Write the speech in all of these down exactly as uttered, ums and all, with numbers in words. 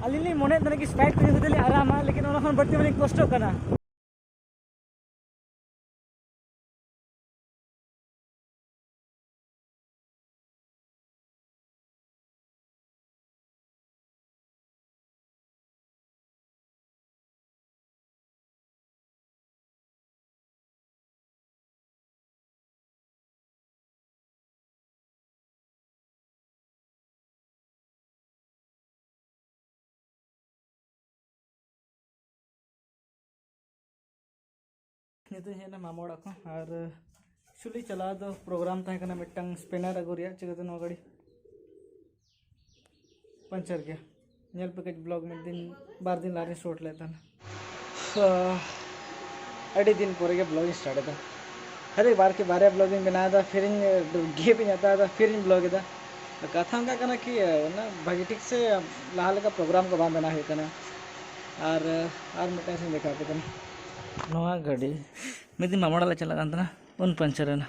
ᱟᱹᱞᱤᱧ ᱞᱤᱧ ᱢᱚᱱᱮᱭᱮᱫ ᱛᱟᱦᱮᱱᱟ ᱠᱤ Sprite ᱠᱚ ᱧᱩ ᱠᱟᱛᱮ ᱞᱤᱧ ᱟᱨᱟᱢᱟ, ᱞᱮᱠᱤᱱ ᱚᱱᱟ ᱠᱷᱚᱱ ᱵᱟᱹᱲᱛᱤ ᱢᱟᱞᱤᱧ ᱠᱚᱥᱴᱚᱜ ᱠᱟᱱᱟ᱾ ᱱᱤᱛᱚᱜ ᱤᱧ ᱦᱮᱡ ᱮᱱᱟ ᱢᱟᱢᱟ ᱚᱲᱟᱜ ᱠᱷᱚᱱ, ᱟᱨ actually ᱪᱟᱞᱟᱣ ᱫᱚ ᱯᱨᱳᱜᱨᱟᱢ ᱛᱟᱦᱮᱸ ᱠᱟᱱᱟ, ᱢᱤᱫᱴᱟᱝ ᱥᱯᱮᱱᱟᱨ ᱟᱹᱜᱩ ᱨᱮᱭᱟᱜ᱾ ᱪᱤᱠᱟᱹᱛᱮ ᱱᱚᱣᱟ ᱜᱟᱹᱰᱤ ᱯᱟᱱᱪᱟᱨ ᱜᱮᱭᱟ? ᱧᱮᱞ ᱯᱮ ᱠᱟᱹᱡ, ᱵᱞᱚᱜ ᱢᱤᱫ ᱫᱤᱱ ᱵᱟᱨ ᱫᱤᱱ ᱞᱟᱦᱟ ᱨᱮᱧ ᱥᱩᱴ ᱞᱮᱫ ᱛᱟᱦᱮᱱᱟ᱾ ᱛᱚ, ᱟᱹᱰᱤ ᱫᱤᱱ ᱯᱚᱨᱮ ᱜᱮ ᱵᱞᱚᱜ ᱤᱧ ᱥᱴᱟᱨᱴ ᱮᱫᱟ᱾ ᱦᱟᱨᱮ ᱵᱟᱨ ᱠᱤ ᱵᱟᱨᱭᱟ ᱵᱞᱚᱜ ᱤᱧ ᱵᱮᱱᱟᱣ ᱮᱫᱟ, ᱯᱷᱤᱨ ᱤᱧ ᱜᱮᱯ ᱤᱧ ᱦᱟᱛᱟᱣ ᱮᱫᱟ, ᱯᱷᱤᱨ ᱤᱧ ᱵᱞᱚᱜ ᱮᱫᱟ᱾ ᱠᱟᱛᱷᱟ ᱚᱱᱠᱟ ᱠᱟᱱᱟ ᱠᱤ, ᱚᱱᱟ ᱵᱷᱟᱹᱜᱤ ᱴᱷᱤᱠ ᱥᱮ ᱞᱟᱦᱟ ᱞᱮᱠᱟ ᱯᱨᱳᱜᱨᱟᱢ ᱠᱚ ᱵᱟᱝ ᱵᱮᱱᱟᱣ ᱦᱩᱭᱩᱜ ᱠᱟᱱᱟ᱾ ᱟᱨ, ᱟᱨ ᱢᱤᱫᱴᱟᱝ ᱥᱮᱧ ᱫᱮᱠᱷᱟᱣ ᱟᱯᱮ ᱠᱟᱱᱟ᱾ ᱱᱚᱣᱟ ᱜᱟᱹᱰᱤ ᱢᱤᱫ ᱫᱤᱱ ᱢᱟᱢᱟ ᱚᱲᱟᱜ ᱞᱮ ᱪᱟᱞᱟᱜ ᱠᱟᱱ ᱛᱟᱦᱮᱱᱟ, ᱩᱱ ᱯᱟᱱᱪᱟᱨ ᱮᱱᱟ᱾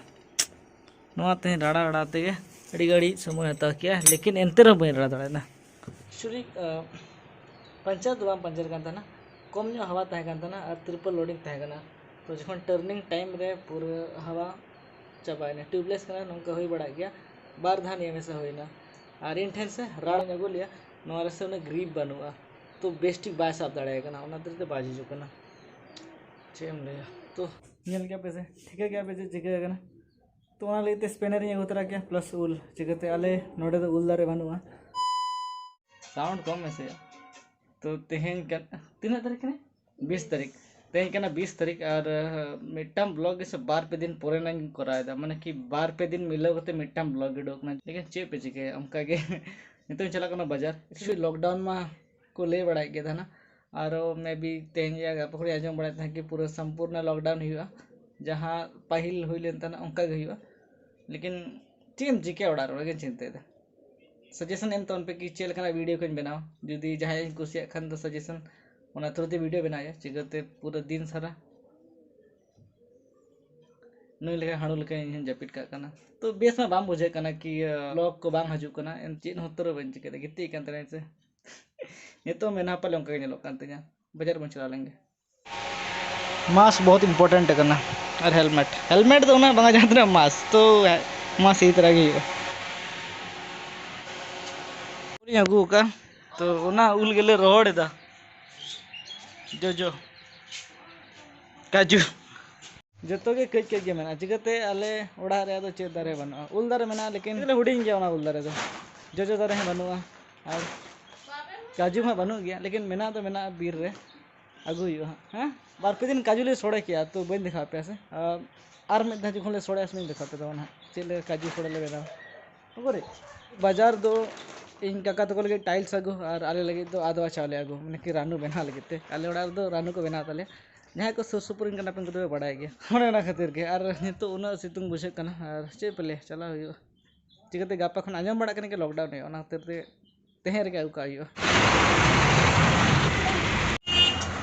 ᱱᱚᱣᱟ ᱛᱮᱦᱮᱧ ᱨᱟᱲᱟ ᱨᱟᱲᱟ ᱛᱮᱜᱮ ᱟᱹᱰᱤ ᱜᱷᱟᱹᱲᱤᱡ ᱥᱚᱢᱚᱭ ᱦᱟᱛᱟᱣ ᱠᱮᱜᱼᱟ, ᱞᱮᱠᱤᱱ ᱮᱱᱛᱮ ᱨᱮᱦᱚᱸ ᱵᱟᱹᱧ ᱨᱟᱲᱟ ᱫᱟᱲᱮᱭᱟᱫᱟ᱾ ᱮᱠᱪᱩᱭᱮᱞᱤ, ᱯᱟᱱᱪᱟᱨ ᱫᱚ ᱵᱟᱝ ᱯᱟᱱᱪᱟᱨ ᱠᱟᱱ ᱛᱟᱦᱮᱱᱟ, ᱠᱚᱢ ᱧᱚᱜ ᱦᱟᱣᱟ ᱛᱟᱦᱮᱸ ᱠᱟᱱ ᱛᱟᱦᱮᱱᱟ ᱟᱨ ᱴᱨᱤᱯᱚᱞ ᱞᱳᱰᱤᱝ ᱛᱟᱦᱮᱸ ᱠᱟᱱᱟ᱾ ᱛᱚ ᱡᱚᱠᱷᱚᱱ ᱴᱟᱨᱱᱤᱝ ᱴᱟᱭᱤᱢ ᱨᱮ ᱯᱩᱨᱟᱹ ᱦᱟᱣᱟ ᱪᱟᱵᱟᱭᱮᱱᱟ, ᱴᱤᱭᱩᱵᱽᱞᱮᱥ ᱠᱟᱱᱟ, ᱱᱚᱝᱠᱟ ᱦᱩᱭ ᱵᱟᱲᱟᱜ ᱜᱮᱭᱟ, ᱵᱟᱨ ᱫᱷᱟᱣ ᱱᱤᱭᱟᱹ ᱢᱮᱥᱟ ᱦᱩᱭᱱᱟ᱾ ᱟᱨ ᱤᱧ ᱴᱷᱮᱱ ᱥᱮ ᱨᱟᱲ ᱤᱧ ᱟᱹᱜᱩ ᱞᱮᱭᱟ, ᱱᱚᱣᱟ ᱨᱮ ᱥᱮ ᱩᱱᱟᱹᱜ ᱜᱨᱤᱯ ᱵᱟᱹᱱᱩᱜᱼᱟ, ᱛᱚ ᱵᱮᱥ ᱴᱷᱤᱠ ᱵᱟᱭ ᱥᱟᱵ ᱫᱟᱲᱮᱭᱟᱜ ᱠᱟᱱᱟ, ᱚᱱᱟ ᱦᱚᱛᱮᱡ ᱛᱮ ᱵᱟᱭ ᱡᱷᱤᱡᱚᱜ ᱠᱟᱱᱟ᱾ ᱪᱮᱫ ᱮᱢ ᱞᱟᱹᱭᱟ? ᱛᱚ ᱧᱮᱞ ᱜᱮᱭᱟ ᱯᱮ ᱥᱮ, ᱴᱷᱤᱠᱟᱹ ᱜᱮᱭᱟ ᱯᱮ ᱪᱮᱫ ᱪᱤᱠᱟᱹ ᱠᱟᱱᱟ᱾ ᱛᱚ ᱚᱱᱟ ᱞᱟᱹᱜᱤᱫ ᱛᱮ ᱥᱯᱮᱱᱟᱨ ᱤᱧ ᱟᱹᱜᱩ ᱛᱚᱨᱟ ᱠᱮᱭᱟ, ᱯᱞᱟᱥ ᱩᱞ, ᱪᱤᱠᱟᱹᱛᱮ ᱟᱞᱮ ᱱᱚᱰᱮ ᱫᱚ ᱩᱞ ᱫᱟᱨᱮ ᱵᱟᱹᱱᱩᱜᱼᱟ᱾ ᱥᱟᱣᱩᱱᱰ ᱠᱚᱢ ᱢᱮᱥᱮ᱾ ᱛᱚ ᱛᱮᱦᱮᱧ ᱠᱟᱱ, ᱛᱤᱱᱟᱹᱜ ᱛᱟᱹᱨᱤᱠᱷ ᱠᱟᱱᱟ? ᱵᱤᱥ ᱛᱟᱹᱨᱤᱠᱷ᱾ ᱛᱮᱦᱮᱧ ᱠᱟᱱᱟ ᱵᱤᱥ ᱛᱟᱹᱨᱤᱠᱷ, ᱟᱨ ᱟᱦ, ᱢᱤᱫᱴᱟᱝ ᱵᱞᱚᱜ ᱜᱮ ᱥᱮ ᱵᱟᱨ ᱯᱮ ᱫᱤᱱ ᱯᱚᱨᱮ ᱱᱟᱧ ᱠᱚᱨᱟᱣ ᱮᱫᱟ, ᱢᱟᱱᱮ ᱠᱤ ᱵᱟᱨ ᱯᱮ ᱫᱤᱱ ᱢᱤᱞᱟᱹᱣ ᱠᱟᱛᱮ ᱢᱤᱫᱴᱟᱝ ᱵᱞᱚᱜ ᱩᱰᱩᱠ ᱠᱟᱱᱟ᱾ ᱞᱮᱠᱤᱱ ᱪᱮᱫ ᱯᱮ ᱪᱤᱠᱟᱹᱭᱟ, ᱚᱱᱠᱟ ᱜᱮ ᱱᱤᱛᱚᱜ ᱤᱧ ᱪᱟᱞᱟᱜ ᱠᱟᱱᱟ ᱵᱟᱡᱟᱨ᱾ ᱮᱠᱪᱩᱭᱮᱞᱤ ᱞᱚᱠᱰᱟᱣᱩᱱ ᱢᱟ ᱠᱚ ᱞᱟᱹᱭ ᱵᱟᱲᱟᱭᱮᱫ ᱜᱮ ᱛᱟᱦᱮᱱᱟ, ᱟᱨᱚ ᱢᱮ ᱵᱤ ᱛᱮᱦᱮᱧ ᱜᱮ ᱜᱟᱯᱟ ᱠᱷᱚᱱ ᱟᱸᱡᱚᱢ ᱵᱟᱲᱟᱭᱮᱫ ᱛᱟᱦᱮᱸ ᱠᱤ ᱯᱩᱨᱟᱹ ᱥᱚᱢᱯᱩᱨᱱᱚ ᱞᱚᱠᱰᱟᱣᱩᱱ ᱦᱩᱭᱩᱜᱼᱟ, ᱡᱟᱦᱟᱸ ᱯᱟᱹᱦᱤᱞ ᱦᱩᱭ ᱞᱮᱱ ᱛᱟᱦᱮᱱᱟ ᱚᱱᱠᱟ ᱜᱮ ᱦᱩᱭᱩᱜᱼᱟ᱾ ᱞᱮᱠᱤᱱ ᱪᱮᱫ ᱮᱢ ᱪᱤᱠᱟᱹᱭᱟ, ᱚᱲᱟᱜ ᱨᱮ ᱚᱱᱟᱜᱤᱧ ᱪᱤᱱᱛᱟᱹᱭᱮᱫᱟ᱾ ᱥᱟᱡᱮᱥᱚᱱ ᱮᱢ ᱛᱟᱵᱚᱱ ᱯᱮ ᱠᱤ ᱪᱮᱫ ᱞᱮᱠᱟᱱᱟᱜ ᱵᱷᱤᱰᱤᱭᱳ ᱠᱚᱧ ᱵᱮᱱᱟᱣᱟ, ᱡᱩᱫᱤ ᱡᱟᱦᱟᱸᱭ ᱤᱧ ᱠᱩᱥᱤᱭᱟᱜ ᱠᱷᱟᱱ ᱫᱚ ᱥᱟᱡᱮᱥᱚᱱ, ᱚᱱᱟ ᱛᱷᱨᱩ ᱛᱮ ᱵᱷᱤᱰᱤᱭᱳ ᱵᱮᱱᱟᱣ ᱦᱩᱭᱩᱜᱼᱟ᱾ ᱪᱤᱠᱟᱹᱛᱮ ᱯᱩᱨᱟᱹ ᱫᱤᱱ ᱥᱟᱨᱟ ᱱᱩᱭ ᱞᱮᱠᱟ ᱦᱟᱹᱬᱩ ᱞᱮᱠᱟ ᱤᱧ ᱦᱚᱸᱧ ᱡᱟᱹᱯᱤᱫ ᱠᱟᱜ ᱠᱟᱱᱟ᱾ ᱛᱚ ᱵᱮᱥ ᱢᱟ ᱵᱟᱝ ᱵᱩᱡᱷᱟᱹᱜ ᱠᱟᱱᱟ ᱠᱤ, ᱟᱸ, ᱵᱞᱚᱜ ᱠᱚ ᱵᱟᱝ ᱦᱤᱡᱩᱜ ᱠᱟᱱᱟ, ᱮᱱ ᱪᱮᱫ ᱦᱚᱸ ᱩᱛᱟᱹᱨ ᱵᱟᱹᱧ ᱪᱤᱠᱟᱹᱭᱮᱫᱟ, ᱜᱤᱛᱤᱡ ᱠᱟᱱ ᱛᱟᱦᱮᱱᱟᱹᱧ ᱥᱮ᱾ ᱱᱤᱛᱚᱜ ᱢᱮᱱᱟ ᱯᱟᱞᱮ ᱚᱱᱠᱟ ᱜᱮ ᱧᱮᱞᱚᱜ ᱠᱟᱱ ᱛᱤᱧᱟ᱾ ᱵᱟᱡᱟᱨ ᱵᱚᱱ ᱪᱟᱞᱟᱣ ᱞᱮᱱ ᱜᱮ᱾ ᱢᱟᱥᱠ ᱵᱚᱦᱩᱛ ᱤᱢᱯᱚᱨᱴᱮᱱᱴ ᱠᱟᱱᱟ᱾ ᱟᱨ ᱦᱮᱞᱢᱮᱴ, ᱦᱮᱞᱢᱮᱴ ᱫᱚ ᱩᱱᱟᱹᱜ ᱵᱟᱝᱟ ᱡᱟᱦᱟᱸ ᱛᱤᱱᱟᱹᱜ ᱢᱟᱥᱠ, ᱛᱚ ᱢᱟᱥᱠ ᱤᱫᱤ ᱛᱚᱨᱟ ᱜᱮ ᱦᱩᱭᱩᱜᱼᱟ᱾ ᱩᱞᱤᱧ ᱟᱹᱜᱩ ᱟᱠᱟᱫᱼᱟ, ᱛᱚ ᱚᱱᱟ ᱩᱞ ᱜᱮᱞᱮ ᱨᱚᱦᱚᱲ ᱮᱫᱟ᱾ ᱡᱚᱡᱚ, ᱠᱟᱡᱩ, ᱡᱚᱛᱚ ᱜᱮ ᱠᱟᱹᱡ ᱠᱟᱹᱡ ᱜᱮ ᱢᱮᱱᱟᱜᱼᱟ᱾ ᱪᱤᱠᱟᱹᱛᱮ ᱟᱞᱮ ᱚᱲᱟᱜ ᱨᱮ ᱟᱫᱚ ᱪᱮᱫ ᱫᱟᱨᱮ ᱵᱟᱹᱱᱩᱜᱼᱟ? ᱩᱞ ᱫᱟᱨᱮ ᱢᱮᱱᱟᱜᱼᱟ, ᱞᱮᱠᱤᱱ ᱦᱩᱰᱤᱧ ᱜᱮᱭᱟ ᱚᱱᱟ ᱩᱞ ᱫᱟᱨᱮ ᱫᱚ᱾ ᱡᱚᱡᱚ ᱫᱟᱨᱮ ᱦᱚᱸ ᱵᱟᱹᱱᱩᱜᱼᱟ ᱟᱨ ᱠᱟᱡᱩ ᱦᱚᱸ ᱵᱟᱹᱱᱩᱜ ᱜᱮᱭᱟ, ᱞᱮᱠᱤᱱ ᱢᱮᱱᱟᱜ ᱫᱚ ᱢᱮᱱᱟᱜᱼᱟ ᱵᱤᱨ ᱨᱮ᱾ ᱟᱹᱜᱩ ᱦᱩᱭᱩᱜᱼᱟ ᱦᱟᱸᱜ, ᱦᱮᱸ? ᱵᱟᱨ ᱯᱮ ᱫᱤᱱ ᱠᱟᱡᱩ ᱞᱮ ᱥᱚᱲᱮ ᱠᱮᱜᱼᱟ, ᱛᱚ ᱵᱟᱹᱧ ᱫᱮᱠᱷᱟᱣ ᱟᱯᱮᱭᱟ ᱥᱮ᱾ ᱟᱨ, ᱟᱨ ᱢᱤᱫ ᱫᱷᱟᱣ ᱡᱚᱠᱷᱚᱱ ᱞᱮ ᱥᱚᱲᱮᱭᱟ, ᱥᱮᱧ ᱫᱮᱠᱷᱟᱣ ᱟᱯᱮ ᱛᱟᱵᱚᱱᱟ ᱦᱟᱸᱜ, ᱪᱮᱫ ᱞᱮᱠᱟ ᱠᱟᱡᱩ ᱥᱚᱲᱮ ᱞᱮ ᱵᱮᱱᱟᱣᱟ᱾ ᱚᱠᱚᱨᱮ? ᱵᱟᱡᱟᱨ ᱫᱚ ᱤᱧ ᱠᱟᱠᱟ ᱛᱟᱠᱚ ᱞᱟᱹᱜᱤᱫ ᱴᱟᱭᱤᱞᱥ ᱟᱹᱜᱩ ᱟᱨ ᱟᱞᱮ ᱞᱟᱹᱜᱤᱫ ᱫᱚ ᱟᱫᱣᱟ ᱪᱟᱣᱞᱮ ᱟᱹᱜᱩ, ᱢᱟᱱᱮ ᱠᱤ ᱨᱟᱹᱱᱩ ᱵᱮᱱᱟᱣ ᱞᱟᱹᱜᱤᱫ ᱛᱮ᱾ ᱟᱞᱮ ᱚᱲᱟᱜ ᱨᱮᱫᱚ ᱨᱟᱹᱱᱩ ᱠᱚ ᱵᱮᱱᱟᱣ ᱛᱟᱞᱮᱭᱟ᱾ ᱡᱟᱦᱟᱸᱭ ᱠᱚ ᱥᱩᱨ ᱥᱩᱯᱩᱨ ᱨᱮᱱ ᱠᱟᱱᱟ ᱯᱮ, ᱩᱱᱠᱩ ᱫᱚᱯᱮ ᱵᱟᱲᱟᱭ ᱜᱮᱭᱟ᱾ ᱚᱱᱮ ᱚᱱᱟ ᱠᱷᱟᱹᱛᱤᱨ ᱜᱮ᱾ ᱟᱨ ᱱᱤᱛᱚᱜ ᱩᱱᱟᱹᱜ ᱥᱤᱛᱩᱝ ᱵᱩᱡᱷᱟᱹᱜ ᱠᱟᱱᱟ, ᱟᱨ ᱪᱮᱫ ᱯᱮ ᱞᱟᱹᱭᱟ, ᱪᱟᱞᱟᱣ ᱦᱩᱭᱩᱜᱼᱟ᱾ ᱪᱤᱠᱟᱹᱛᱮ ᱜᱟᱯᱟ ᱠᱷᱚᱱ ᱟᱸᱡᱚᱢ ᱵᱟᱲᱟᱜ ᱠᱟᱱᱟ ᱠᱤ ᱞᱚᱠᱰᱟᱣᱩᱱ ᱦᱩᱭᱩᱜᱼᱟ, ᱚᱱᱟ ᱠᱷᱟᱹᱛᱤᱨ ᱛᱮ ᱛᱮᱦᱮᱧ ᱨᱮᱜᱮ ᱟᱹᱜᱩ ᱠᱟᱜ ᱦᱩᱭᱩᱜᱼᱟ᱾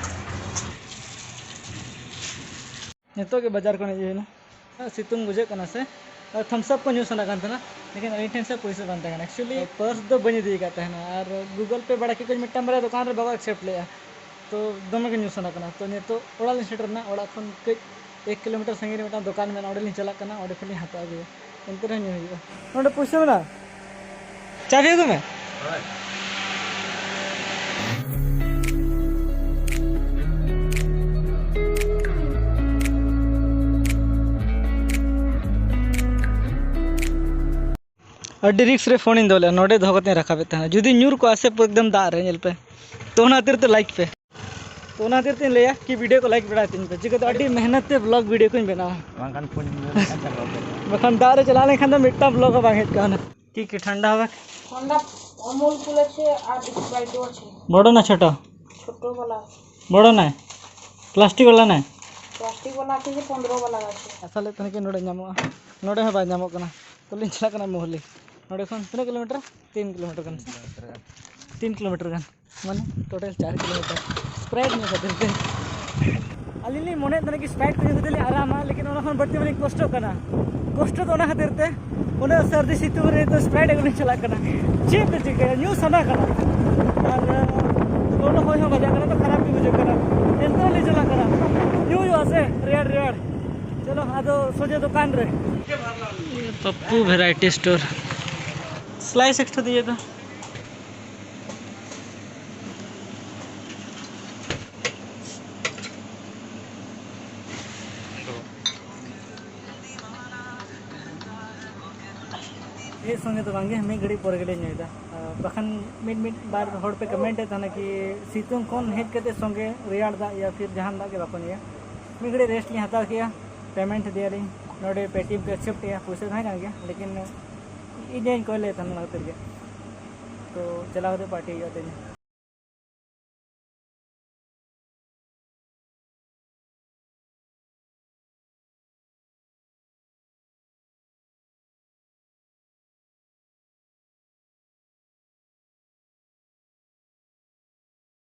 ᱱᱤᱛᱚᱜ ᱜᱮ ᱵᱟᱡᱟᱨ ᱠᱷᱚᱱ ᱦᱮᱡ ᱦᱩᱭᱱᱟ᱾ ᱥᱤᱛᱩᱝ ᱵᱩᱡᱷᱟᱹᱜ ᱠᱟᱱᱟ ᱥᱮ? ᱟᱨ ᱛᱷᱟᱢᱥ ᱟᱯ ᱠᱚ ᱧᱩ ᱥᱟᱱᱟ ᱠᱟᱱ ᱛᱟᱦᱮᱱᱟ, ᱞᱮᱠᱤᱱ ᱟᱹᱞᱤᱧ ᱴᱷᱮᱱ ᱥᱮ ᱯᱩᱭᱥᱟᱹ ᱵᱟᱝ ᱛᱟᱦᱮᱸ ᱠᱟᱱᱟ᱾ ᱮᱠᱪᱩᱭᱮᱞᱤ ᱯᱟᱨᱥ ᱫᱚ ᱵᱟᱹᱧ ᱤᱫᱤ ᱟᱠᱟᱫ ᱛᱟᱦᱮᱱᱟ, ᱟᱨ ᱜᱩᱜᱚᱞ ᱯᱮ ᱵᱟᱲᱟ ᱠᱮᱫ ᱠᱚᱣᱟᱧ ᱢᱤᱫᱴᱟᱝ ᱵᱟᱨᱭᱟ ᱫᱚᱠᱟᱱ ᱨᱮ, ᱵᱟᱠᱚ ᱮᱠᱥᱮᱯᱴ ᱞᱮᱫᱼᱟ᱾ ᱛᱚ ᱫᱚᱢᱮ ᱜᱮ ᱧᱩ ᱥᱟᱱᱟ ᱠᱟᱱᱟ᱾ ᱛᱚ ᱱᱤᱛᱚᱜ ᱚᱲᱟᱜ ᱞᱤᱧ ᱥᱮᱴᱮᱨ ᱮᱱᱟ, ᱚᱲᱟᱜ ᱠᱷᱚᱱ ᱠᱟᱹᱡ ᱮᱠ ᱠᱤᱞᱳᱢᱤᱴᱟᱨ ᱥᱟᱺᱜᱤᱧ ᱨᱮ ᱢᱤᱫᱴᱟᱝ ᱫᱚᱠᱟᱱ ᱢᱮᱱᱟᱜᱼᱟ, ᱚᱸᱰᱮ ᱞᱤᱧ ᱪᱟᱞᱟᱜ ᱠᱟᱱᱟ, ᱚᱸᱰᱮ ᱠᱷᱚᱱ ᱞᱤᱧ ᱦᱟᱛᱟᱣ ᱟᱹᱜᱩᱭᱟ᱾ ᱮᱱᱛᱮ ᱨᱮᱦᱚᱸ ᱧᱩ ᱦᱩᱭᱩᱜᱼᱟ᱾ ᱱᱚᱸᱰᱮ ᱯᱩᱭᱥᱟᱹ ᱢᱮᱱᱟᱜᱼᱟ? ᱪᱟᱵᱤ ᱟᱹᱜᱩᱭ ᱢᱮ᱾ ᱟᱹᱰᱤ ᱨᱤᱠᱥ ᱨᱮ ᱯᱷᱳᱱᱤᱧ ᱫᱚᱦᱚ ᱞᱮᱫᱼᱟ, ᱱᱚᱰᱮ ᱫᱚᱦᱚ ᱠᱟᱛᱮᱧ ᱨᱟᱠᱟᱵᱮᱫ ᱛᱟᱦᱮᱱᱟ᱾ ᱡᱩᱫᱤ ᱧᱩᱨ ᱠᱚᱜᱼᱟ ᱥᱮ ᱮᱠᱫᱚᱢ ᱫᱟᱜ ᱨᱮ, ᱧᱮᱞ ᱯᱮ᱾ ᱛᱚ ᱚᱱᱟ ᱠᱷᱟᱹᱛᱤᱨ ᱛᱮ ᱞᱟᱭᱤᱠ ᱯᱮ᱾ ᱛᱚ ᱚᱱᱟ ᱠᱷᱟᱹᱛᱤᱨ ᱛᱮᱧ ᱞᱟᱹᱭᱟ ᱠᱤ ᱵᱷᱤᱰᱤᱭᱳ ᱠᱚ ᱞᱟᱭᱤᱠ ᱵᱟᱲᱟᱭ ᱛᱤᱧ ᱯᱮ, ᱪᱤᱠᱟᱹᱛᱮ ᱟᱹᱰᱤ ᱢᱮᱦᱱᱚᱛ ᱛᱮ ᱵᱞᱚᱜ ᱵᱷᱤᱰᱤᱭᱳ ᱠᱚᱧ ᱵᱮᱱᱟᱣᱟ᱾ ᱵᱟᱝᱠᱷᱟᱱ ᱯᱷᱳᱱ ᱧᱩᱨ ᱞᱮᱱᱠᱷᱟᱱ ᱪᱟᱵᱟ ᱩᱛᱟᱹᱨᱚᱜᱼᱟ᱾ ᱵᱟᱠᱷᱟᱱ ᱫᱟᱜ ᱨᱮ ᱪᱟᱞᱟᱣ ᱞᱮᱱᱠᱷᱟᱱ ᱫᱚ ᱢᱤᱫᱴᱟᱝ ᱵᱞᱚᱜ ᱦᱚᱸ ᱵᱟᱝ ᱦᱮᱡ ᱠᱚᱜᱼᱟ᱾ ᱦᱩᱱᱟᱹᱝ ᱴᱷᱤᱠ ᱜᱮ, ᱴᱷᱟᱱᱰᱟ ᱦᱚᱸ ᱵᱟᱝ᱾ ᱦᱚᱱᱰᱟ ᱚᱢᱩᱞ ᱠᱩᱞ ᱟᱪᱷᱮ ᱟᱨ ᱥᱯᱨᱟᱭᱤᱴ ᱫᱚ ᱟᱪᱷᱮ? ᱵᱚᱲᱚ ᱱᱟ ᱪᱷᱳᱴᱳ? ᱪᱷᱳᱴᱳ ᱵᱟᱞᱟ᱾ ᱵᱚᱲᱚ ᱱᱟᱭ? ᱯᱞᱟᱥᱴᱤᱠ ᱵᱟᱞᱟ ᱱᱟᱭ? ᱯᱞᱟᱥᱴᱤᱠ ᱵᱟᱞᱟ ᱟᱪᱷᱮ ᱡᱮ ᱯᱚᱱᱫᱽᱨᱚ ᱵᱟᱞᱟ ᱟᱪᱷᱮ᱾ ᱟᱥᱟ ᱞᱮᱫ ᱛᱟᱦᱮᱱ ᱠᱤ ᱱᱚᱰᱮ ᱧᱟᱢᱚᱜᱼᱟ, ᱱᱚᱰᱮ ᱦᱚᱸ ᱵᱟᱭ ᱧᱟᱢᱚᱜ ᱠᱟᱱᱟ᱾ ᱛᱚ ᱞᱤᱧ ᱪᱟᱞᱟᱜ ᱠᱟᱱᱟ ᱢᱳᱦᱞᱤ᱾ ᱱᱚᱰᱮ ᱠᱷᱚᱱ ᱛᱤᱱᱟᱹᱜ ᱠᱤᱞᱳᱢᱤᱴᱟᱨ? ᱛᱤᱱ ᱠᱤᱞᱳᱢᱤᱴᱟᱨ ᱜᱟᱱ᱾ ᱛᱤᱱ ᱠᱤᱞᱳᱢᱤᱴᱟᱨ ᱜᱟᱱ, ᱢᱟᱱᱮ ᱴᱳᱴᱟᱞ ᱪᱟᱨ ᱠᱤᱞᱳᱢᱤᱴᱟᱨ᱾ ᱥᱯᱨᱟᱭᱤᱴ ᱧᱩ ᱠᱷᱟᱹᱛᱤᱨ ᱛᱮ ᱟᱹᱞᱤᱧ ᱞᱤᱧ ᱢᱚᱱᱮᱭᱮᱫ ᱛᱟᱦᱮᱱᱟ ᱠᱤ ᱥᱯᱨᱟᱭᱤᱴ ᱠᱚ ᱧᱩ ᱠᱟᱛᱮ ᱞᱤᱧ ᱟᱨᱟᱢᱟ, ᱞᱮᱠᱤᱱ ᱚᱱᱟ ᱠᱷᱚᱱ ᱵᱟᱹᱲᱛᱤ ᱢᱟᱞᱤᱧ ᱠᱚᱥᱴᱚᱜ ᱠᱟᱱᱟ᱾ ᱠᱚᱥᱴᱚ ᱫᱚ ᱚᱱᱟ ᱠᱷᱟᱹᱛᱤᱨ ᱛᱮ, ᱩᱱᱟᱹᱜ ᱥᱟᱹᱨᱫᱤ ᱥᱤᱛᱩᱝ ᱨᱮ ᱱᱤᱛᱚᱜ ᱥᱯᱨᱟᱭᱤᱴ ᱟᱹᱜᱩ ᱞᱤᱧ ᱪᱟᱞᱟᱜ ᱠᱟᱱᱟ᱾ ᱪᱮᱫ ᱯᱮ ᱪᱤᱠᱟᱹᱭᱟ, ᱧᱩ ᱥᱟᱱᱟ ᱠᱟᱱᱟ᱾ ᱟᱨ ᱥᱚᱡᱷᱮ ᱫᱚᱠᱟᱱ ᱨᱮ᱾ ᱯᱟᱯᱯᱩ ᱵᱷᱮᱨᱟᱭᱴᱤ ᱥᱴᱳᱨ᱾ ᱥᱞᱟᱭᱤᱥ ᱮᱠᱥᱴᱨᱟ ᱫᱤᱭᱮ ᱫᱚ᱾ ᱢᱤᱫ ᱥᱚᱸᱜᱮ ᱫᱚ ᱵᱟᱝᱜᱮ, ᱢᱤᱫ ᱜᱷᱟᱹᱲᱤᱡ ᱯᱚᱨᱮ ᱜᱮᱞᱮ ᱧᱩᱭᱮᱫᱟ᱾ ᱟᱨ ᱵᱟᱠᱷᱟᱱ ᱢᱤᱫ ᱢᱤᱫ ᱵᱟᱨ ᱦᱚᱲ ᱯᱮ ᱠᱚᱢᱮᱱᱴ ᱮᱫ ᱛᱟᱦᱮᱱᱟ ᱠᱤ ᱥᱤᱛᱩᱝ ᱠᱷᱚᱱ ᱦᱮᱡ ᱠᱟᱛᱮ ᱥᱚᱸᱜᱮ ᱨᱮᱭᱟᱲ ᱫᱟᱜ ᱭᱟ ᱯᱷᱤᱨ ᱡᱟᱦᱟᱱ ᱫᱟᱜ ᱜᱮ ᱵᱟᱠᱚ ᱧᱩᱭᱟ᱾ ᱢᱤᱫ ᱜᱷᱟᱹᱲᱤᱡ ᱨᱮᱥᱴ ᱞᱤᱧ ᱦᱟᱛᱟᱣ ᱠᱮᱜᱼᱟ, ᱯᱮᱢᱮᱱᱴ ᱤᱫᱤᱭᱟᱞᱤᱧ᱾ ᱱᱚᱰᱮ ᱯᱮᱴᱤᱭᱮᱢ ᱠᱚ ᱮᱠᱥᱮᱯᱴ ᱮᱜᱼᱟ, ᱯᱩᱭᱥᱟᱹ ᱛᱟᱦᱮᱸ ᱠᱟᱱ ᱜᱮᱭᱟ, ᱞᱮᱠᱤᱱ ᱤᱧ ᱠᱚᱭ ᱞᱮᱫ ᱛᱟᱦᱮᱱᱟ ᱚᱱᱟ ᱠᱷᱟᱹᱛᱤᱨ ᱜᱮ᱾ ᱛᱚ ᱪᱟᱞᱟᱣ ᱠᱟᱛᱮ ᱯᱟᱨᱴᱤ ᱦᱩᱭᱩᱜᱼᱟ ᱛᱮᱦᱮᱧ᱾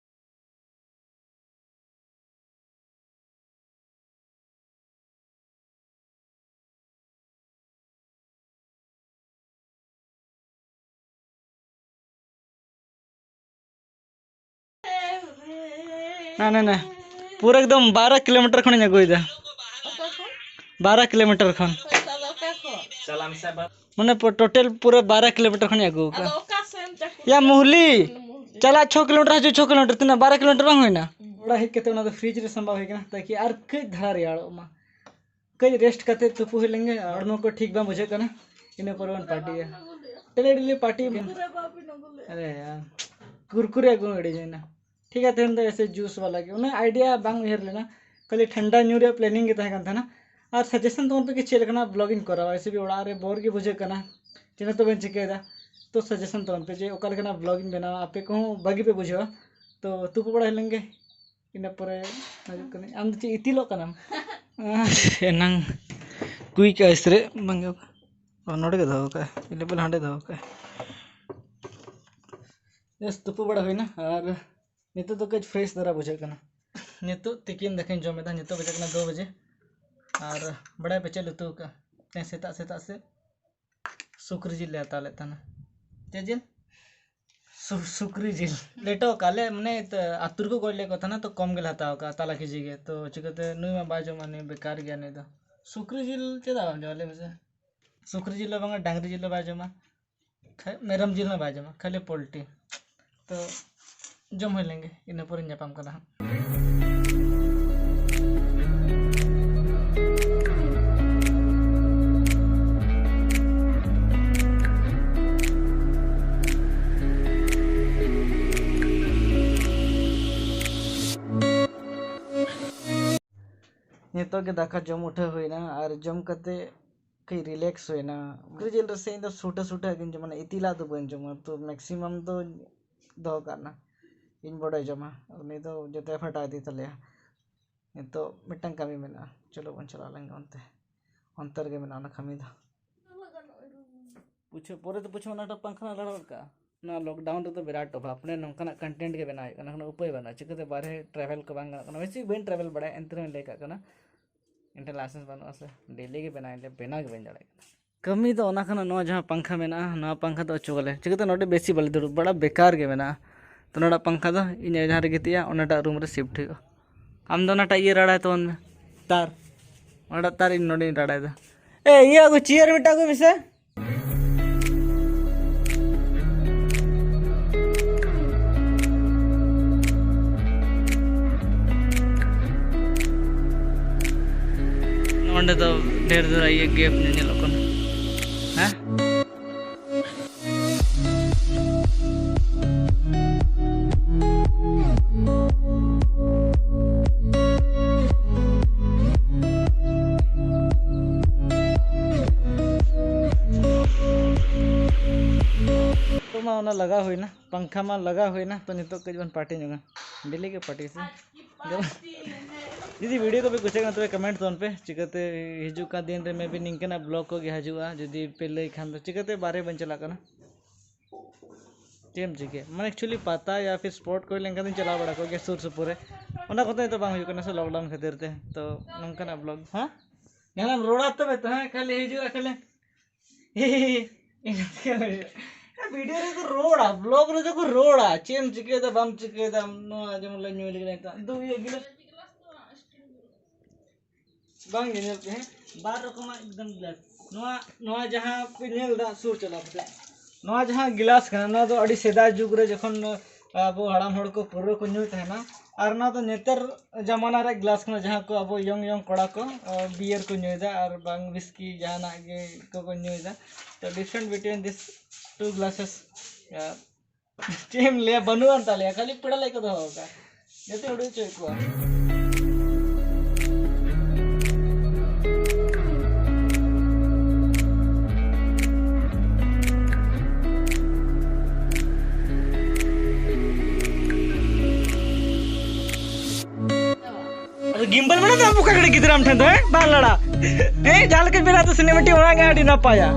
ᱱᱟ, ᱱᱟ, ᱱᱟ᱾ ᱯᱩᱨᱟᱹ ᱮᱠᱫᱚᱢ ᱵᱟᱨᱚ ᱠᱤᱞᱳᱢᱤᱴᱟᱨ ᱠᱷᱚᱱᱤᱧ ᱟᱹᱜᱩᱭᱮᱫᱟ᱾ ᱚᱠᱟ ᱠᱷᱚᱱ? ᱵᱟᱨᱚ ᱠᱤᱞᱳᱢᱤᱴᱟᱨ ᱠᱷᱚᱱ᱾ ᱯᱚᱭᱥᱟ ᱫᱚ ᱚᱠᱟ ᱠᱷᱚᱱ? ᱢᱟᱱᱮ ᱯᱩ-, ᱴᱳᱴᱟᱞ ᱯᱩᱨᱟᱹ ᱵᱟᱨᱚ ᱠᱤᱞᱳᱢᱤᱴᱟᱨ ᱠᱷᱚᱱᱤᱧ ᱟᱹᱜᱩ ᱟᱠᱟᱫᱟ᱾ ᱟᱫᱚ ᱚᱠᱟ ᱥᱮᱱ ᱪᱟᱠᱩ ᱭᱟ ᱢᱩᱦᱞᱤ, ᱢᱩᱦᱞᱤ᱾ ᱪᱟᱞᱟᱜ ᱪᱷᱚ ᱠᱤᱞᱳᱢᱤᱴᱟᱨ, ᱦᱤᱡᱩᱜ ᱪᱷᱚ ᱠᱤᱞᱳᱢᱤᱴᱟᱨ, ᱛᱤᱱᱟᱹᱜ? ᱵᱟᱨᱚ ᱠᱤᱞᱳᱢᱤᱴᱟᱨ ᱵᱟᱝ ᱦᱩᱭᱱᱟ? ᱦᱩᱸ᱾ ᱚᱲᱟᱜ ᱦᱮᱡ ᱠᱟᱛᱮ ᱚᱱᱟ ᱫᱚ ᱯᱷᱨᱤᱡᱽ ᱨᱮ ᱥᱟᱢᱵᱟᱣ ᱦᱩᱭ ᱠᱟᱱᱟ, ᱛᱟᱠᱤ ᱟᱨ ᱠᱟᱹᱡ ᱫᱷᱟᱨᱟ ᱨᱮᱭᱟᱲᱚᱜ ᱢᱟ᱾ ᱠᱟᱹᱡ ᱨᱮᱥᱴ ᱠᱟᱛᱮ ᱛᱩᱯᱩ ᱦᱩᱭ ᱞᱮᱱᱜᱮ, ᱦᱚᱲᱢᱚ ᱠᱚ ᱴᱷᱤᱠ ᱵᱟᱝ ᱵᱩᱡᱷᱟᱹᱜ ᱠᱟᱱᱟ, ᱤᱱᱟᱹ ᱯᱚᱨᱮ ᱵᱚᱱ ᱯᱟᱨᱴᱤᱭᱟ᱾ ᱰᱮᱞᱤ ᱰᱮᱞᱤ ᱯᱟᱨᱴᱤ᱾ ᱠᱩᱨᱠᱩᱨᱮ ᱵᱟᱵᱤᱱ ᱟᱹᱜᱩ ᱞᱮᱫ? ᱟᱨᱮ ᱭᱟᱨ, ᱠᱩᱨᱠᱩᱨᱮ ᱟᱹᱜᱩ ᱦᱤᱲᱤᱧ ᱮᱱᱟ᱾ ᱴᱷᱤᱠ ᱜᱮᱭᱟ, ᱛᱮᱦᱮᱧ ᱫᱚ ᱮᱥᱮ ᱡᱩᱥ ᱣᱟᱞᱟ ᱜᱮ, ᱩᱱᱟᱹᱜ ᱟᱭᱰᱤᱭᱟ ᱵᱟᱝ ᱩᱭᱦᱟᱹᱨ ᱞᱮᱱᱟ, ᱠᱷᱟᱹᱞᱤ ᱴᱷᱟᱱᱰᱟ ᱧᱩ ᱨᱮᱭᱟᱜ ᱯᱞᱮᱱᱤᱝ ᱜᱮ ᱛᱟᱦᱮᱸ ᱠᱟᱱ ᱛᱟᱦᱮᱱᱟ᱾ ᱟᱨ ᱥᱟᱡᱮᱥᱚᱱ ᱛᱟᱵᱚᱱ ᱯᱮ ᱠᱤ ᱪᱮᱫ ᱞᱮᱠᱟᱱᱟᱜ ᱵᱞᱚᱜ ᱤᱧ ᱠᱚᱨᱟᱣᱟ, ᱮᱥᱮ ᱵᱤ ᱚᱲᱟᱜ ᱨᱮ ᱵᱳᱨ ᱜᱮ ᱵᱩᱡᱷᱟᱹᱜ ᱠᱟᱱᱟ, ᱪᱮᱫ ᱦᱚᱸ ᱛᱚ ᱵᱟᱹᱧ ᱪᱤᱠᱟᱹᱭᱮᱫᱟ᱾ ᱛᱚ ᱥᱟᱡᱮᱥᱚᱱ ᱛᱟᱵᱚᱱ ᱯᱮ ᱡᱮ ᱚᱠᱟ ᱞᱮᱠᱟᱱᱟᱜ ᱵᱞᱚᱜ ᱤᱧ ᱵᱮᱱᱟᱣᱟ, ᱟᱯᱮ ᱠᱚᱦᱚᱸ ᱵᱷᱟᱹᱜᱤ ᱯᱮ ᱵᱩᱡᱷᱟᱹᱣᱟ᱾ ᱛᱚ ᱛᱩᱯᱩ ᱵᱟᱲᱟ ᱦᱩᱭ ᱞᱮᱱ ᱜᱮ, ᱤᱱᱟᱹ ᱯᱚᱨᱮ ᱦᱤᱡᱩᱜ ᱠᱟᱹᱱᱟᱹᱧ᱾ ᱟᱢ ᱫᱚ ᱪᱮᱫ ᱤᱛᱤᱞᱚᱜ ᱠᱟᱱᱟᱢ? ᱮᱱᱟᱝ ᱠᱩᱭᱤᱠ ᱟᱭᱤᱥ ᱨᱮ ᱵᱟᱝ ᱜᱮ, ᱚ, ᱱᱚᱰᱮ ᱜᱮ ᱫᱚᱦᱚ ᱠᱟᱜᱼᱟ, ᱮᱞᱮᱵᱮᱞ ᱦᱟᱸᱰᱮ ᱫᱚᱦᱚ ᱠᱟᱜᱼᱟ᱾ ᱵᱮᱥ, ᱛᱩᱯᱩ ᱵᱟᱲᱟ ᱦᱩᱭᱱᱟ ᱟᱨ ᱱᱤᱛᱚᱜ ᱫᱚ ᱠᱟᱹᱡ ᱯᱷᱨᱮᱥ ᱫᱷᱟᱨᱟ ᱵᱩᱡᱷᱟᱹᱜ ᱠᱟᱱᱟ᱾ ᱱᱤᱛᱚᱜ ᱛᱤᱠᱤᱱ ᱫᱟᱠᱟᱧ ᱡᱚᱢ ᱮᱫᱟ, ᱱᱤᱛᱚᱜ ᱵᱟᱡᱟᱜ ᱠᱟᱱᱟ ᱫᱩ ᱵᱟᱡᱮ᱾ ᱟᱨ ᱵᱟᱲᱟᱭ ᱯᱮ ᱪᱮᱫ ᱞᱮ ᱩᱛᱩ ᱟᱠᱟᱫᱼᱟ? ᱛᱮᱦᱮᱧ ᱥᱮᱛᱟᱜ ᱥᱮᱛᱟᱜ ᱥᱮ ᱥᱩᱠᱨᱤ ᱡᱤᱞ ᱞᱮ ᱦᱟᱛᱟᱣ ᱞᱮᱫ ᱛᱟᱦᱮᱱᱟ᱾ ᱪᱮᱫ ᱡᱤᱞ? ᱥᱩ-, ᱥᱩᱠᱨᱤ ᱡᱤᱞ᱾ ᱞᱮᱴᱚ ᱟᱠᱟᱫ ᱞᱮ, ᱢᱟᱱᱮ, ᱛ-, ᱟᱹᱛᱩ ᱨᱮᱠᱚ ᱜᱚᱡ ᱞᱮᱫ ᱠᱚ ᱛᱟᱦᱮᱱᱟ, ᱛᱚ ᱠᱚᱢ ᱜᱮᱞᱮ ᱦᱟᱛᱟᱣ ᱟᱠᱟᱫᱼᱟ, ᱛᱟᱞᱟ ᱠᱮᱡᱤ ᱜᱮ᱾ ᱛᱚ ᱪᱤᱠᱟᱹᱛᱮ ᱱᱩᱭ ᱢᱟ ᱵᱟᱭ ᱡᱚᱢᱟ, ᱱᱩᱭ ᱵᱮᱠᱟᱨ ᱜᱮᱭᱟ ᱱᱩᱭ ᱫᱚ᱾ ᱥᱩᱠᱨᱤ ᱡᱤᱞ ᱪᱮᱫᱟᱜ ᱵᱟᱢ ᱡᱚᱢᱟ, ᱞᱟᱹᱭ ᱢᱮᱥᱮ? ᱥᱩᱠᱨᱤ ᱡᱤᱞ ᱦᱚᱸ ᱵᱟᱝᱟ, ᱰᱟᱝᱨᱤ ᱡᱤᱞ ᱦᱚᱸ ᱵᱟᱭ ᱡᱚᱢᱟ, ᱠᱷᱟ-, ᱢᱮᱨᱚᱢ ᱡᱤᱞ ᱦᱚᱸ ᱵᱟᱭ ᱡᱚᱢᱟ, ᱠᱷᱟᱹᱞᱤ ᱯᱳᱞᱴᱤ᱾ ᱛᱚ ᱡᱚᱢ ᱦᱩᱭ ᱞᱮᱱᱜᱮ, ᱤᱱᱟᱹ ᱯᱚᱨᱮᱧ ᱧᱟᱯᱟᱢ ᱠᱟᱱᱟ ᱦᱟᱸᱜ᱾ ᱱᱤᱛᱚᱜ ᱜᱮ ᱫᱟᱠᱟ ᱡᱚᱢ ᱩᱴᱷᱟᱹᱣ ᱦᱩᱭᱱᱟ, ᱟᱨ ᱡᱚᱢ ᱠᱟᱛᱮ ᱠᱟᱹᱡ ᱨᱤᱞᱮᱠᱥ ᱦᱩᱭᱱᱟ᱾ ᱥᱩᱠᱨᱤ ᱡᱤᱞ ᱨᱟᱥᱮ ᱤᱧ ᱫᱚ ᱥᱩᱴᱟᱹ ᱥᱩᱴᱟᱹ ᱜᱤᱧ ᱡᱚᱢᱟ, ᱢᱟᱱᱮ ᱤᱛᱤᱞᱟᱜ ᱫᱚ ᱵᱟᱹᱧ ᱡᱚᱢᱟ, ᱛᱚ ᱢᱮᱠᱥᱤᱢᱟᱢ ᱫᱚ ᱫᱚᱦᱚ ᱠᱟᱜ ᱱᱟ, ᱤᱧ ᱵᱚᱰᱚᱭ ᱡᱚᱢᱟ᱾ ᱩᱱᱤ ᱫᱚ ᱡᱚᱛᱚᱭ ᱯᱷᱟᱴᱟᱣ ᱤᱫᱤ ᱛᱟᱞᱮᱭᱟ᱾ ᱱᱤᱛᱚᱜ ᱢᱤᱫᱴᱟᱝ ᱠᱟᱹᱢᱤ ᱢᱮᱱᱟᱜᱼᱟ, ᱪᱚᱞᱚ ᱵᱚᱱ ᱪᱟᱞᱟᱣ ᱞᱮᱱ ᱜᱮ ᱚᱱᱛᱮ, ᱚᱱᱛᱮ ᱨᱮᱜᱮ ᱢᱮᱱᱟᱜᱼᱟ ᱚᱱᱟ ᱠᱟᱹᱢᱤ ᱫᱚ᱾ ᱯᱩᱪᱷᱟᱹ, ᱯᱚᱨᱮ ᱛᱮ ᱯᱩᱪᱷᱟᱹ ᱚᱱᱟᱴᱟᱜ ᱯᱟᱝᱠᱷᱟ ᱨᱮᱱᱟᱜ ᱞᱟᱲᱟᱣ ᱠᱟᱜᱼᱟ᱾ ᱱᱚᱣᱟ ᱞᱚᱠᱰᱟᱣᱩᱱ ᱨᱮᱫᱚ ᱵᱤᱨᱟᱴ ᱚᱵᱷᱟᱵ, ᱢᱟᱱᱮ ᱱᱚᱝᱠᱟᱱᱟᱜ ᱠᱚᱱᱴᱮᱱᱴ ᱜᱮ ᱵᱮᱱᱟᱣ ᱦᱩᱭᱩᱜ ᱠᱟᱱᱟ, ᱠᱳᱱᱳ ᱩᱯᱟᱹᱭ ᱵᱟᱹᱱᱩᱜᱼᱟ᱾ ᱪᱤᱠᱟᱹᱛᱮ ᱵᱟᱨᱦᱮ ᱴᱨᱟᱵᱷᱮᱞ ᱠᱚ ᱵᱟᱝ ᱜᱟᱱᱚᱜ ᱠᱟᱱᱟ, ᱵᱮᱥᱤ ᱵᱟᱹᱧ ᱴᱨᱟᱵᱷᱮᱞ ᱵᱟᱲᱟᱭᱟ, ᱮᱱᱛᱮ ᱨᱮᱦᱚᱸᱧ ᱞᱟᱹᱭ ᱠᱟᱜ ᱠᱟᱱᱟ᱾ ᱤᱧ ᱴᱷᱮᱱ ᱞᱟᱭᱥᱮᱱᱥ ᱵᱟᱹᱱᱩᱜᱼᱟ ᱥᱮ, ᱰᱮᱞᱤ ᱜᱮ ᱵᱮᱱᱟᱣ ᱤᱧ ᱞᱟᱹᱭᱟ, ᱵᱮᱱᱟᱣ ᱜᱮ ᱵᱟᱹᱧ ᱫᱟᱲᱮᱭᱟᱜ ᱠᱟᱱᱟ᱾ ᱠᱟᱹᱢᱤ ᱫᱚ ᱚᱱᱟ ᱠᱷᱚᱱᱟᱜ ᱱᱚᱣᱟ ᱡᱟᱦᱟᱸ ᱯᱟᱝᱠᱷᱟ ᱢᱮᱱᱟᱜᱼᱟ, ᱱᱚᱣᱟ ᱯᱟᱝᱠᱷᱟ ᱫᱚ ᱚᱪᱚᱜ ᱟᱞᱮ, ᱪᱤᱠᱟᱹᱛᱮ ᱱᱚᱰᱮ ᱵᱮᱥᱤ ᱵᱟᱞᱮ ᱫᱩᱲᱩᱵ ᱵᱟᱲᱟ, ᱵᱮᱠᱟᱨ ᱜᱮ ᱢᱮᱱᱟᱜᱼᱟ᱾ ᱛᱚ ᱱᱚᱰᱮ ᱯᱟᱝᱠᱷᱟ ᱫᱚ ᱤᱧ ᱟᱭᱳ ᱡᱟᱦᱟᱸ ᱨᱮ ᱜᱤᱛᱤᱡᱼᱟ, ᱚᱱᱟᱴᱟᱜ ᱨᱩᱢ ᱨᱮ ᱥᱤᱯᱴ ᱦᱩᱭᱩᱜᱼᱟ᱾ ᱟᱢ ᱫᱚ ᱚᱱᱟᱴᱟᱜ ᱤᱭᱟᱹ ᱨᱟᱲᱟᱭ ᱛᱟᱵᱚᱱ ᱢᱮ, ᱛᱟᱨ, ᱚᱱᱟᱴᱟᱜ ᱛᱟᱨ ᱤᱧ ᱱᱚᱰᱮᱧ ᱨᱟᱲᱟᱭᱮᱫᱟ᱾ ᱮ, ᱤᱭᱟᱹ ᱟᱹᱜᱩ, ᱪᱮᱭᱟᱨ ᱢᱤᱫᱴᱟᱝ ᱟᱹᱜᱩᱭ ᱢᱮᱥᱮ᱾ ᱱᱚᱸᱰᱮ ᱫᱚ ᱰᱷᱮᱨ ᱫᱷᱟᱨᱟ ᱤᱭᱟᱹ ᱜᱮᱯ ᱧᱮᱞᱚᱜ ᱠᱟᱱᱟ᱾ ᱦᱮᱸ? ᱛᱚ ᱢᱟ ᱚᱱᱟ ᱞᱟᱜᱟᱣ ᱦᱩᱭᱱᱟ, ᱯᱟᱝᱠᱷᱟ ᱢᱟ ᱞᱟᱜᱟᱣ ᱦᱩᱭᱱᱟ, ᱛᱚ ᱱᱤᱛᱚᱜ ᱠᱟᱹᱡ ᱵᱚᱱ ᱯᱟᱨᱴᱤ ᱧᱚᱜᱟ, ᱰᱮᱞᱤ ᱜᱮ ᱯᱟᱨᱴᱤ ᱥᱮ᱾ ᱡᱩᱫᱤ ᱵᱷᱤᱰᱤᱭᱳ ᱠᱚᱯᱮ ᱠᱩᱥᱤᱭᱟᱜ ᱠᱟᱱᱟ ᱛᱚᱵᱮ ᱠᱚᱢᱮᱱᱴ ᱛᱟᱵᱚᱱ ᱯᱮ, ᱪᱤᱠᱟᱹᱛᱮ ᱦᱤᱡᱩᱜ ᱠᱟᱱ ᱫᱤᱱ ᱨᱮ maybe ᱱᱤᱝᱠᱟᱹᱱᱟᱜ ᱵᱞᱚᱜ ᱠᱚᱜᱮ ᱦᱤᱡᱩᱜᱼᱟ, ᱡᱩᱫᱤ ᱯᱮ ᱞᱟᱹᱭ ᱠᱷᱟᱱ ᱫᱚ᱾ ᱪᱤᱠᱟᱹᱛᱮ ᱵᱟᱨᱦᱮ ᱵᱟᱹᱧ ᱪᱟᱞᱟᱜ ᱠᱟᱱᱟ, ᱪᱮᱫ ᱮᱢ ᱪᱤᱠᱟᱹᱭᱟ? ᱢᱟᱱᱮ actually ᱯᱟᱛᱟ ᱭᱟ ᱯᱷᱤᱨ ᱥᱯᱳᱨᱴ ᱠᱚ ᱦᱩᱭ ᱞᱮᱱᱠᱷᱟᱱ ᱫᱚᱧ ᱪᱟᱞᱟᱣ ᱵᱟᱲᱟ ᱠᱚᱜ ᱜᱮᱭᱟ ᱥᱩᱨ ᱥᱩᱯᱩᱨ ᱨᱮ, ᱚᱱᱟ ᱠᱚᱫᱚ ᱱᱤᱛᱚᱜ ᱵᱟᱝ ᱦᱩᱭᱩᱜ ᱠᱟᱱᱟ ᱥᱮ ᱞᱚᱠᱰᱟᱣᱩᱱ ᱠᱷᱟᱹᱛᱤᱨ ᱛᱮ᱾ ᱛᱚ ᱱᱚᱝᱠᱟᱱᱟᱜ ᱵᱞᱚᱜ, ᱦᱮᱸ, ᱡᱟᱦᱟᱱᱟᱜ ᱮᱢ ᱨᱚᱲᱟ ᱛᱚᱵᱮ ᱛᱚ, ᱦᱮᱸ, ᱠᱷᱟᱹᱞᱤ ᱦᱤᱡᱩᱜᱼᱟ ᱠᱷᱟᱹᱞᱤ᱾ ᱵᱷᱤᱰᱤᱭᱳ ᱨᱮᱠᱚ ᱨᱚᱲᱟ, ᱵᱞᱚᱜ ᱨᱮᱫᱚ ᱠᱚ ᱨᱚᱲᱟ, ᱪᱮᱫ ᱮᱢ ᱪᱤᱠᱟᱹᱭᱮᱫᱟ ᱵᱟᱢ ᱪᱤᱠᱟᱹᱭᱮᱫᱟ, ᱱᱚᱣᱟ ᱡᱮᱢᱚᱱ ᱞᱮ ᱧᱩᱭ ᱞᱟᱹᱜᱤᱫ ᱱᱤᱛᱚᱜ ᱫᱩ ᱤᱭᱟᱹ ᱜᱤᱞᱟᱹᱥ᱾ ᱵᱟᱝ ᱜᱮ, ᱧᱮᱞ ᱯᱮ, ᱦᱮᱸ, ᱵᱟᱨ ᱨᱚᱠᱚᱢᱟᱜ ᱮᱠᱫᱚᱢ ᱜᱞᱟᱥ᱾ ᱱᱚᱣᱟ, ᱱᱚᱣᱟ ᱡᱟᱦᱟᱸ ᱯᱮ ᱧᱮᱞ ᱮᱫᱟ, ᱥᱩᱨ ᱪᱟᱞᱟᱣ ᱠᱟᱛᱮ, ᱱᱚᱣᱟ ᱡᱟᱦᱟᱸ ᱜᱞᱟᱥ ᱠᱟᱱᱟ, ᱱᱚᱣᱟ ᱫᱚ ᱟᱹᱰᱤ ᱥᱮᱫᱟᱭ ᱡᱩᱜᱽ ᱨᱮ ᱡᱚᱠᱷᱚᱱ ᱟᱵᱚ ᱦᱟᱲᱟᱢ ᱦᱚᱲ ᱠᱚ ᱯᱟᱹᱣᱨᱟᱹ ᱠᱚ ᱧᱩᱭ ᱛᱟᱦᱮᱱᱟ, ᱟᱨ ᱱᱚᱣᱟ ᱫᱚ ᱱᱮᱛᱟᱨ ᱡᱟᱢᱟᱱᱟ ᱨᱮ ᱜᱞᱟᱥ ᱠᱟᱱᱟ, ᱡᱟᱦᱟᱸ ᱠᱚ ᱟᱵᱚ ᱭᱚᱝ ᱭᱚᱝ ᱠᱚᱲᱟ ᱠᱚ ᱵᱤᱭᱟᱨ ᱠᱚ ᱧᱩᱭᱮᱫᱟ ᱟᱨ ᱵᱟᱝ ᱣᱤᱥᱠᱤ ᱡᱟᱦᱟᱱᱟᱜ ᱜᱮ ᱠᱚ ᱠᱚ ᱧᱩᱭᱮᱫᱟ᱾ ᱛᱚ different between this two glasses. ᱪᱮᱫ ᱮᱢ ᱞᱟᱹᱭᱟ, ᱵᱟᱹᱱᱩᱜ ᱟᱱ ᱛᱟᱞᱮᱭᱟ, ᱠᱷᱟᱹᱞᱤ ᱯᱮᱲᱟ ᱞᱟᱹᱜᱤᱫ ᱠᱚ ᱫᱚᱦᱚ ᱟᱠᱟᱫ᱾ ᱡᱟᱛᱮ ᱩᱰᱩᱠ ᱦᱚᱪᱚᱭᱮᱫ ᱠᱚᱣᱟ᱾ ᱟᱫᱚ ᱜᱤᱢᱵᱟᱞ ᱢᱮᱱᱟᱜ ᱛᱟᱢᱟ ᱵᱚᱠᱟ ᱜᱤᱫᱽᱨᱟᱹ ᱟᱢ ᱴᱷᱮᱱ ᱫᱚ, ᱦᱮᱸ? ᱵᱟᱝ ᱞᱟᱲᱟ᱾ ᱦᱮᱸ, ᱡᱟᱦᱟᱸ ᱞᱮᱠᱟᱧ ᱵᱮᱱᱟᱣ ᱫᱟ ᱥᱤᱱᱮᱢᱮᱴᱤᱠ, ᱚᱱᱟ ᱜᱮ ᱟᱹᱰᱤ ᱱᱟᱯᱟᱭᱟ᱾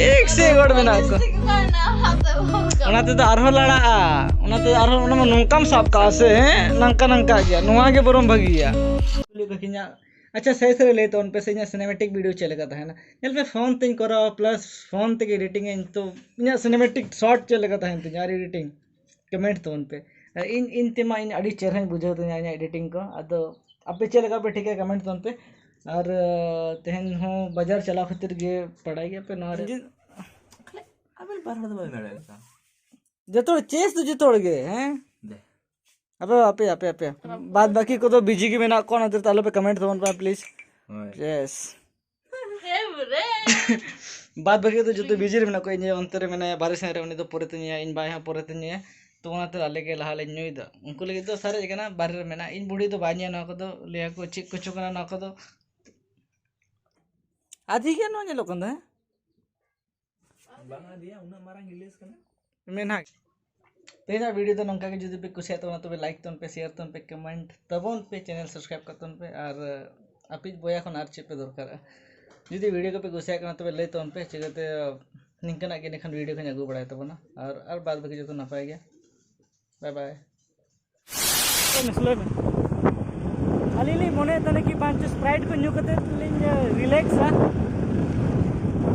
ᱮᱠ ᱥᱮ ᱜᱚᱲ ᱢᱮᱱᱟᱜ ᱠᱚ᱾ ᱚᱱᱟ ᱛᱮᱫᱚ ᱟᱨᱦᱚᱸ ᱞᱟᱲᱟᱜᱼᱟ᱾ ᱚᱱᱟ ᱛᱮᱫᱚ ᱟᱨᱦᱚᱸ, ᱚᱱᱟ ᱢᱟ ᱱᱚᱝᱠᱟᱢ ᱥᱟᱵ ᱠᱟᱜᱼᱟ ᱥᱮ, ᱦᱮᱸ? ᱱᱚᱝᱠᱟ ᱱᱚᱝᱠᱟ ᱜᱮᱭᱟ᱾ ᱱᱚᱣᱟ ᱜᱮ ᱵᱚᱨᱚᱢ ᱵᱷᱟᱹᱜᱤᱭᱟ᱾ ᱟᱪᱪᱷᱟ, ᱥᱟᱹᱨᱤ ᱥᱟᱹᱨᱤ ᱞᱟᱹᱭ ᱛᱟᱵᱚᱱ ᱯᱮ ᱥᱮ, ᱤᱧᱟᱹᱜ ᱥᱤᱱᱮᱢᱮᱴᱤᱠ ᱵᱷᱤᱰᱤᱭᱳ ᱪᱮᱫ ᱞᱮᱠᱟ ᱛᱟᱦᱮᱱᱟ? ᱧᱮᱞ ᱯᱮ, ᱯᱷᱳᱱ ᱛᱮᱧ ᱠᱚᱨᱟᱣᱟ, ᱯᱞᱟᱥ ᱯᱷᱳᱱ ᱛᱮᱜᱮ ᱮᱰᱤᱴᱤᱝ ᱟᱹᱧ, ᱛᱚ ᱤᱧᱟᱹᱜ ᱥᱤᱱᱮᱢᱮᱴᱤᱠ ᱥᱚᱴ ᱪᱮᱫ ᱞᱮᱠᱟ ᱛᱟᱦᱮᱱ ᱛᱤᱧᱟ ᱟᱨ ᱮᱰᱤᱴᱤᱝ? ᱠᱚᱢᱮᱱᱴ ᱛᱟᱵᱚᱱ ᱯᱮ᱾ ᱟᱨ ᱤᱧ, ᱤᱧ ᱛᱮᱢᱟ ᱤᱧ ᱟᱹᱰᱤ ᱪᱮᱦᱨᱟᱧ ᱵᱩᱡᱷᱟᱹᱣ ᱛᱤᱧᱟ ᱤᱧᱟᱹᱜ ᱮᱰᱤᱴᱤᱝ ᱠᱚ᱾ ᱟᱫᱚ ᱟᱯᱮ ᱪᱮᱫ ᱞᱮᱠᱟ ᱯᱮ ᱴᱷᱤᱠᱟ, ᱠᱚᱢᱮᱱᱴ ᱛᱟᱵᱚᱱ ᱯᱮ᱾ ᱟᱨ, ᱟᱸ, ᱛᱮᱦᱮᱧ ᱦᱚᱸ ᱵᱟᱡᱟᱨ ᱪᱟᱞᱟᱣ ᱠᱷᱟᱹᱛᱤᱨ ᱜᱮ ᱵᱟᱲᱟᱭ ᱜᱮᱭᱟ ᱯᱮ ᱱᱚᱣᱟ ᱨᱮ᱾ ᱟᱵᱮᱱ ᱵᱟᱨ ᱦᱚᱲ ᱫᱚ ᱵᱟᱵᱮᱱ ᱫᱟᱲᱮᱭᱟᱜ ᱠᱟᱱᱟ᱾ ᱡᱚᱛᱚ ᱦᱚᱲ ᱪᱮᱥ ᱫᱚ ᱡᱚᱛᱚ ᱦᱚᱲ ᱜᱮ, ᱦᱮᱸ? ᱫᱮ᱾ ᱟᱯᱮ, ᱟᱯᱮ, ᱟᱯᱮ, ᱟᱯᱮ᱾ ᱵᱟᱫ ᱵᱟᱹᱠᱤ ᱠᱚᱫᱚ ᱵᱤᱡᱤ ᱜᱮ ᱢᱮᱱᱟᱜ ᱠᱚᱣᱟ, ᱚᱱᱟ ᱠᱷᱟᱹᱛᱤᱨ ᱛᱮ ᱟᱞᱚ ᱯᱮ ᱠᱚᱢᱮᱱᱴ ᱛᱟᱵᱚᱱ ᱯᱮ, ᱯᱞᱤᱡᱽ᱾ ᱦᱳᱭ᱾ ᱪᱮᱥ᱾ ᱮᱢ ᱨᱮ᱾ ᱵᱟᱫ ᱵᱟᱹᱠᱤ ᱫᱚ ᱡᱚᱛᱚ ᱵᱤᱡᱤ ᱨᱮ ᱢᱮᱱᱟᱜ ᱠᱚᱣᱟ᱾ ᱤᱧ ᱚᱱᱛᱮ ᱨᱮ ᱢᱮᱱᱟᱭᱟ, ᱵᱟᱨᱦᱮ ᱥᱮᱱ ᱨᱮ, ᱩᱱᱤ ᱫᱚ ᱯᱚᱨᱮ ᱛᱮ ᱧᱮᱞᱟᱭ, ᱤᱧ ᱵᱷᱟᱭ ᱦᱚᱸ ᱯᱚᱨᱮ ᱛᱮ ᱧᱮᱞᱟᱭ᱾ ᱛᱚ ᱚᱱᱟᱛᱮ ᱟᱞᱮ ᱜᱮ ᱞᱟᱦᱟ ᱞᱮ ᱧᱩᱭᱮᱫᱟ᱾ ᱩᱱᱠᱩ ᱞᱟᱹᱜᱤᱫ ᱫᱚ ᱥᱟᱨᱮᱡ ᱟᱠᱟᱱᱟ, ᱵᱟᱨᱦᱮ ᱨᱮ ᱢᱮᱱᱟᱜᱼᱟ᱾ ᱤᱧ ᱵᱩᱰᱷᱤ ᱫᱚ ᱵᱟᱭ ᱧᱮᱞ ᱱᱚᱣᱟ ᱠᱚᱫᱚ, ᱞᱟᱹᱭᱟ ᱠᱚ ᱪᱮᱫ ᱠᱚᱪᱚ ᱠᱟᱱᱟ ᱱᱚᱣᱟ ᱠᱚᱫᱚ᱾ ᱟᱹᱰᱤ ᱜᱮ ᱱᱚᱣᱟ ᱧᱮᱞᱚᱜ ᱠᱟᱱᱟ, ᱦᱮᱸ? ᱵᱟᱝ ᱟᱫᱮᱭᱟ, ᱩᱱᱟᱹᱜ ᱢᱟᱨᱟᱝ ᱨᱤᱞᱤᱡᱽ ᱠᱟᱱᱟ᱾ ᱢᱮᱱᱟᱜ᱾ ᱛᱮᱦᱮᱧᱟᱜ ᱵᱷᱤᱰᱤᱭᱳ ᱫᱚ ᱱᱚᱝᱠᱟ ᱜᱮ, ᱡᱩᱫᱤ ᱯᱮ ᱠᱩᱥᱤᱭᱟᱜ ᱛᱟᱵᱚᱱᱟ ᱛᱚᱵᱮ ᱞᱟᱭᱤᱠ ᱛᱟᱵᱚᱱ ᱯᱮ, ᱥᱮᱭᱟᱨ ᱛᱟᱵᱚᱱ ᱯᱮ, ᱠᱚᱢᱮᱱᱴ ᱛᱟᱵᱚᱱ ᱯᱮ, ᱪᱮᱱᱮᱞ ᱥᱟᱵᱥᱠᱨᱟᱭᱤᱵ ᱠᱟᱜ ᱛᱟᱵᱚᱱ ᱯᱮ, ᱟᱨ ᱟᱯᱮᱭᱤᱡ ᱵᱚᱭᱦᱟ ᱠᱷᱚᱱ ᱟᱨ ᱪᱮᱫ ᱯᱮ ᱫᱚᱨᱠᱟᱨᱚᱜᱼᱟ? ᱡᱩᱫᱤ ᱵᱷᱤᱰᱤᱭᱳ ᱠᱚᱯᱮ ᱠᱩᱥᱤᱭᱟᱜ ᱠᱟᱱᱟ ᱛᱚᱵᱮ ᱞᱟᱹᱭ ᱛᱟᱵᱚᱱ ᱯᱮ, ᱪᱤᱠᱟᱹᱛᱮ ᱱᱤᱝᱠᱟᱹᱱᱟᱜ ᱜᱮ ᱮᱸᱰᱮᱠᱷᱟᱱ ᱵᱷᱤᱰᱤᱭᱳ ᱠᱚᱧ ᱟᱹᱜᱩ ᱵᱟᱲᱟᱭ ᱛᱟᱵᱚᱱᱟ᱾ ᱟᱨ, ᱟᱨ ᱵᱟᱫ ᱵᱟᱹᱠᱤ ᱡᱚᱛᱚ ᱱᱟᱯᱟᱭ ᱜᱮ᱾ ᱵᱟᱭ ᱵᱟᱭ᱾ ᱞᱟᱹᱭ ᱢᱮ, ᱞᱟᱹᱭ ᱢᱮ᱾ ᱟᱹᱞᱤᱧ ᱞᱤᱧ ᱢᱚᱱᱮᱭᱮᱫ ᱛᱟᱦᱮᱱᱟ ᱠᱤ ᱵᱟᱝ ᱪᱚ ᱥᱯᱨᱟᱭᱤᱴ ᱠᱚ ᱧᱩ ᱠᱟᱛᱮ ᱞᱤᱧ, ᱮ, ᱨᱤᱞᱮᱠᱥᱟ᱾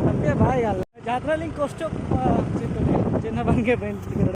ᱦᱟᱯᱮ ᱵᱷᱟᱭ, ᱟᱞᱮ ᱡᱟᱦᱟᱸ ᱛᱤᱱᱟᱹᱜ ᱞᱤᱧ ᱠᱚᱥᱴᱚᱜ, ᱟ, ᱪᱮᱫ ᱠᱚ ᱞᱟᱹᱭᱟ, ᱪᱮᱫ ᱦᱚᱸ ᱵᱟᱝᱜᱮ ᱵᱟᱹᱧ ᱪᱤᱠᱟᱹ ᱫᱟᱲᱮᱭᱟᱜᱼᱟ᱾